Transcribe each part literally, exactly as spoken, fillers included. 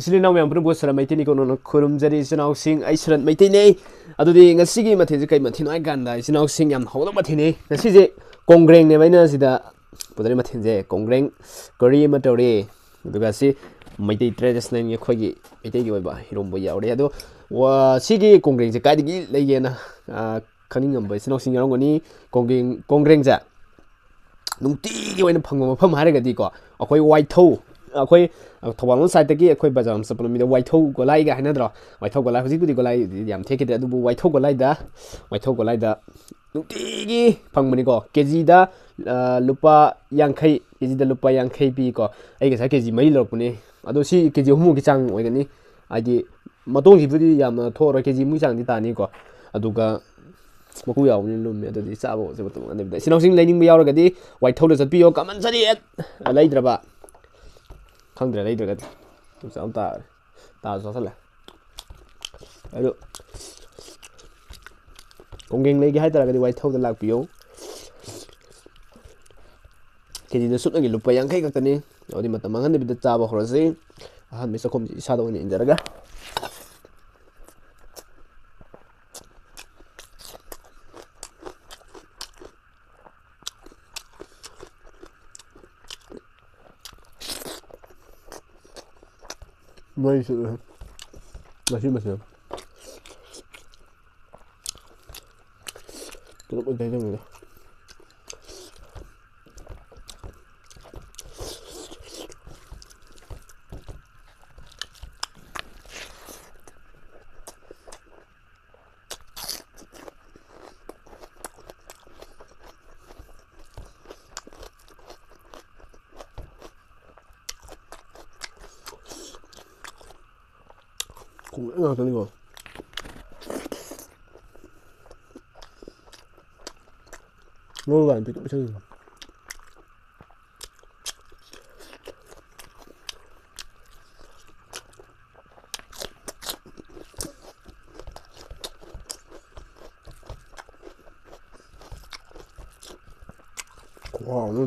ꯏꯆꯤꯜ ꯏꯅꯥꯎ ꯃꯌꯥꯝ ꯄꯨꯝꯅꯃꯛꯄꯨ ꯁꯨꯔꯠ ꯃꯩꯇꯩꯅꯤ ꯀꯣ, ꯅꯣꯅ ꯈꯨꯔꯨꯝꯖꯔꯤ꯫ ꯏꯆꯤꯜ ꯏꯅꯥꯎꯁꯤꯡ, ꯑꯩ ꯁꯨꯔꯠ ꯃꯩꯇꯩꯅꯦ꯫ ꯑꯗꯨꯗꯤ ꯉꯁꯤꯒꯤ ꯃꯊꯦꯜꯁꯦ ꯀꯩ ꯃꯊꯦꯜꯅꯣ ꯍꯥꯏ ꯀꯥꯟꯗ, ꯏꯆꯤꯜ ꯏꯅꯥꯎꯁꯤꯡ, ꯌꯥꯝ ꯍꯧꯅ ꯃꯊꯦꯜꯅꯤ꯫ ꯉꯁꯤꯁꯦ ꯀꯣꯡꯒ꯭ꯔꯦꯡꯅꯦꯕ ꯑꯩꯅ ꯁꯤꯗ ꯄꯨꯊꯔꯤ ꯃꯊꯦꯜꯁꯦ꯫ ꯀꯣꯡꯒ꯭ꯔꯦꯡ ꯀꯔꯤ ꯑꯃ ꯇꯧꯔꯦ, ꯑꯗꯨꯒ ꯁꯤ ꯃꯩꯇꯩ traditionalꯒꯤ, ꯑꯩꯈꯣꯏꯒꯤ ꯃꯩꯇꯩꯒꯤ ꯑꯣꯏꯕ ꯏꯔꯣꯝꯕ ꯌꯥꯎꯔꯦ꯫ ꯑꯗꯣ ꯋꯥ-, ꯁꯤꯒꯤ ꯀꯣꯡꯒ꯭ꯔꯦꯡꯁꯦ ꯀꯥꯏꯗꯒꯤ ꯂꯩꯒꯦꯅ, ꯑ, ꯈꯪꯅꯤꯡꯉꯝꯕ ꯏꯆꯤꯜ ꯏꯅꯥꯎꯁꯤꯡ ꯌꯥꯎꯔꯝꯒꯅꯤ꯫ ꯀꯣꯡꯒ꯭ꯔꯦꯡ, ꯀꯣꯡꯒ꯭ꯔꯦꯡꯁꯦ ꯅꯨꯡꯇꯤꯒꯤ ꯑꯣꯏꯅ ꯐꯪꯕ ꯃꯐꯝ ꯍꯥꯏꯔꯒꯗꯤꯀꯣ, ꯑꯩꯈꯣꯏ ꯋꯥꯏꯊꯧ, ꯑꯩꯈꯣꯏ ꯊꯧꯕꯥꯜ ꯂꯣꯝ sideꯇꯒꯤ ꯑꯩꯈꯣꯏ ꯕꯖꯥꯔ ꯂꯣꯝ ꯆꯠꯄ ꯂꯝꯕꯤꯗ ꯋꯥꯏꯊꯧ ꯒꯣꯂꯥꯏꯒ ꯍꯥꯏꯅꯗ꯭ꯔꯣ? ꯋꯥꯏꯊꯧ ꯒꯣꯂꯥꯏ, ꯍꯧꯖꯤꯛꯄꯨꯗꯤ ꯒꯣꯂꯥꯏꯗꯤ ꯌꯥꯝ ꯊꯦꯛꯈꯤꯗ꯭ꯔꯦ, ꯑꯗꯨꯕꯨ ꯋꯥꯏꯊꯧ ꯒꯣꯂꯥꯏꯗ, ꯋꯥꯏꯊꯧ ꯒꯣꯂꯥꯏꯗ ꯅꯨꯡꯇꯤꯒꯤ ꯐꯪꯕꯅꯤꯀꯣ꯫ ꯀꯦꯖꯤꯗ, ꯑ, ꯂꯨꯄꯥ ꯌꯥꯡꯈꯩ, ꯀꯦꯖꯤꯗ ꯂꯨꯄꯥ ꯌꯥꯡꯈꯩ ꯄꯤꯀꯣ꯫ ꯑꯩ ꯉꯁꯥꯏ ꯀꯦꯖꯤ ꯃꯔꯤ ꯂꯧꯔꯛꯄꯅꯦ꯫ ꯑꯗꯣ ꯁꯤ ꯀꯦꯖꯤ ꯑꯍꯨꯝꯃꯨꯛꯀꯤ ꯆꯥꯡ ꯑꯣꯏꯒꯅꯤ꯫ ꯍꯥꯏꯗꯤ ꯃꯇꯣꯡꯁꯤꯕꯨꯗꯤ ꯌꯥꯝꯅ ꯊꯣꯛꯑꯔꯣꯏ, ꯀꯦꯖꯤ ꯃꯨꯛꯀꯤ ꯆꯥꯡꯗꯤ ꯇꯥꯅꯤꯀꯣ꯫ ꯑꯗꯨꯒ ꯃꯀꯨ ꯌꯥꯎꯕꯅꯤꯅ ꯂꯨꯝꯃꯦ꯫ ꯑꯗꯨꯗꯤ ꯆꯥꯕ ꯍꯧꯔꯁꯦ ꯃꯇꯝ ꯃꯥꯡꯍꯟꯗꯕꯤꯗ꯫ ꯏꯆꯤꯟ ꯏꯅꯥꯎꯁꯤꯡ ꯂꯩꯅꯤꯡꯕ ꯌꯥꯎꯔꯒꯗꯤ ꯋꯥꯏꯊꯧꯗ ꯆꯠꯄꯤꯌꯣ꯫ ꯀꯃꯟ ꯁꯔꯤ ꯑꯦꯠ ꯂꯩꯗ꯭ꯔꯕ? ꯈꯪꯗ꯭ꯔꯦ, ꯂꯩꯗ꯭ꯔꯒꯗꯤ ꯆꯥꯕ ꯇꯥꯔꯦ꯫ ꯇꯥꯁꯨ ꯆꯥꯁꯜꯂꯦ꯫ ꯑꯗꯨ ꯀꯣꯡꯒ꯭ꯔꯦꯡ ꯂꯩꯒꯦ ꯍꯥꯏꯇꯥꯔꯒꯗꯤ ꯋꯥꯏꯊꯧꯗ ꯂꯥꯛꯄꯤꯌꯣ꯫ ꯀꯦꯖꯤꯗ ꯁꯨꯞꯅꯒꯤ ꯂꯨꯄꯥ ꯌꯥꯡꯈꯩ ꯈꯛꯇꯅꯤ꯫ ꯑꯗꯨꯗꯤ ꯃꯇꯝ ꯃꯥꯡꯍꯟꯗꯕꯤꯗ ꯆꯥꯕ ꯍꯧꯔꯁꯤ꯫ ꯑꯍꯥꯟꯕꯒꯤ ꯆꯥꯛꯈꯨꯝꯁꯤ ꯏꯁꯥꯗ ꯑꯣꯏꯅ ꯏꯟꯖꯔꯒ꯫ ꯃꯩ ꯆꯠꯂꯦ꯫ ꯉꯁꯤ ꯃꯊꯦꯜ ꯄꯨꯂꯞ ꯑꯣꯏꯅ ꯇꯩꯖꯕꯅꯤꯗ꯫ ꯀꯣꯡꯒ꯭ꯔꯦꯡ ꯉꯥꯛꯇꯅꯤꯀꯣ꯫ ꯉꯧꯔꯀꯥꯟꯗ ꯄꯤꯛꯇꯛ ꯄꯤꯛꯁꯟꯈꯤꯕ꯫ ꯈꯨꯍꯥꯎ ꯑꯃ꯫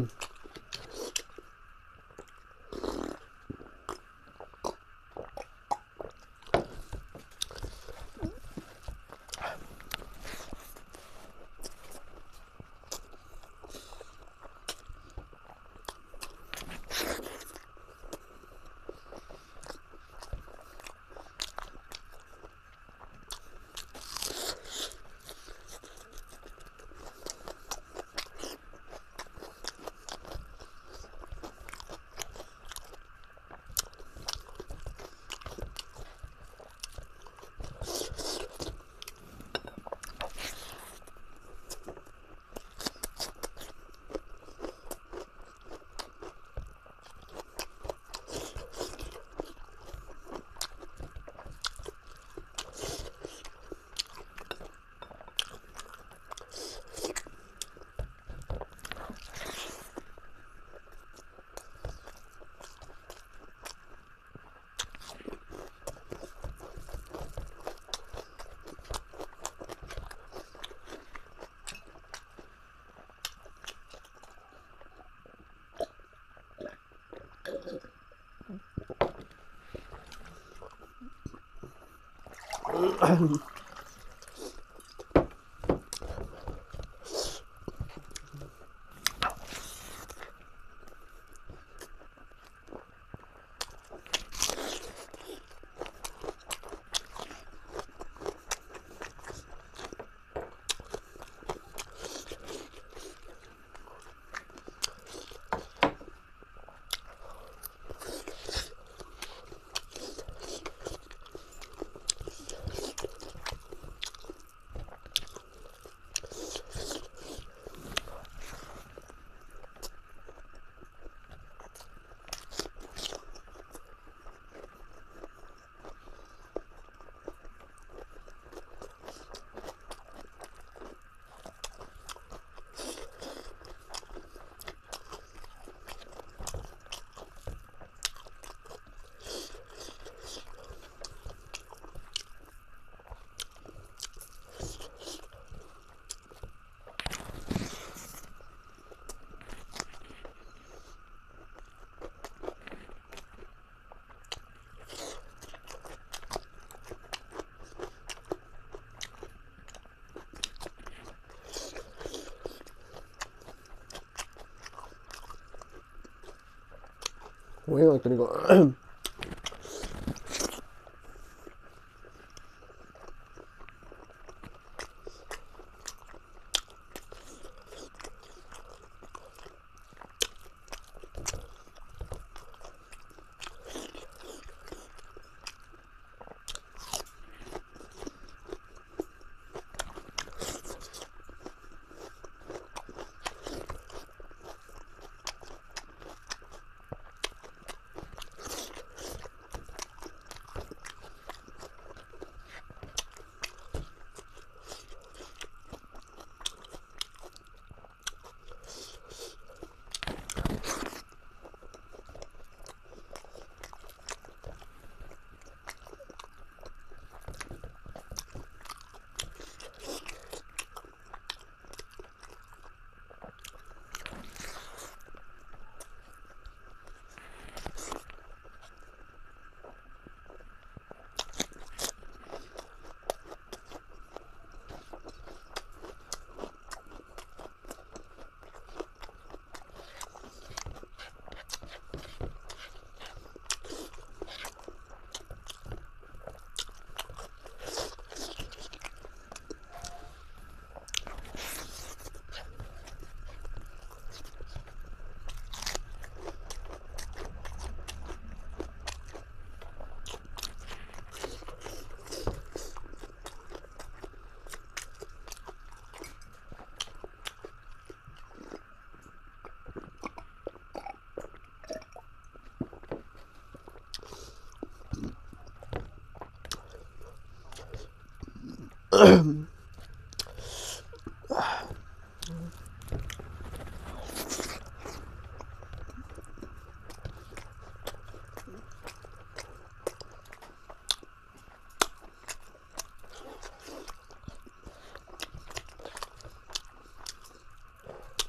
ꯃꯣꯏ ꯉꯥꯛꯇꯅꯤꯀꯣ꯫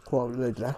ꯈꯨꯍꯥꯎꯗꯤ ꯂꯩꯇ꯭ꯔꯦ꯫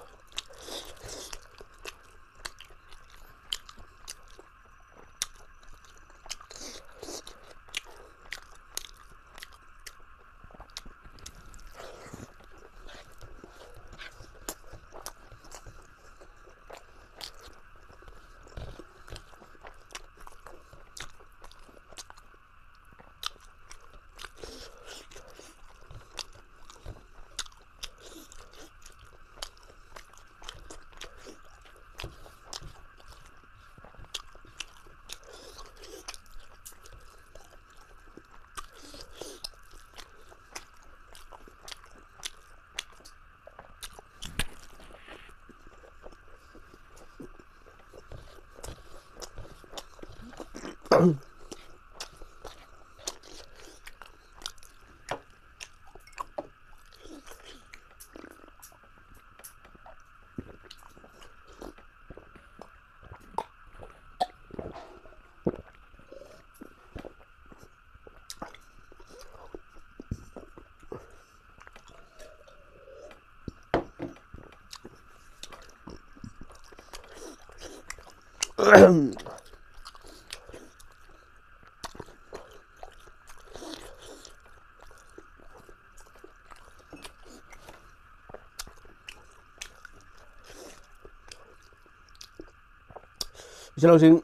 ꯏꯆꯤꯜ ꯏꯅꯥꯎꯁꯤꯡ,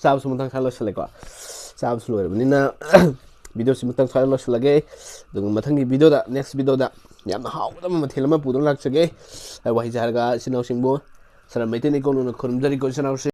ꯆꯥꯕꯁꯨ ꯃꯇꯥꯡ ꯁ꯭ꯋꯥꯏꯗ ꯂꯣꯏꯁꯤꯜꯂꯦꯀꯣ꯫ ꯆꯥꯕꯁꯨ ꯂꯣꯏꯔꯕꯅꯤꯅ, videoꯁꯤ ꯃꯇꯥꯡ ꯁ꯭ꯋꯥꯏꯗ ꯂꯣꯏꯁꯤꯜꯂꯒꯦ꯫ ꯑꯗꯨꯒ ꯃꯊꯪꯒꯤ videoꯗ, next videoꯗ ꯌꯥꯝꯅ ꯍꯥꯎꯒꯗꯕ ꯃꯊꯦꯜ ꯑꯃ ꯄꯨꯗꯨꯅ ꯂꯥꯛꯆꯒꯦ꯫ ꯑꯩ ꯋꯥꯍꯩꯁꯦ ꯍꯥꯏꯔꯒ ꯏꯆꯤꯜ ꯏꯅꯥꯎꯁꯤꯡꯕꯨ ꯁꯅꯥ ꯃꯩꯇꯩꯅ ꯏꯀꯣꯛꯅꯅ ꯈꯨꯔꯨꯝꯖꯔꯤꯀꯣ, ꯏꯆꯤꯜ ꯏꯅꯥꯎꯁꯤꯡ꯫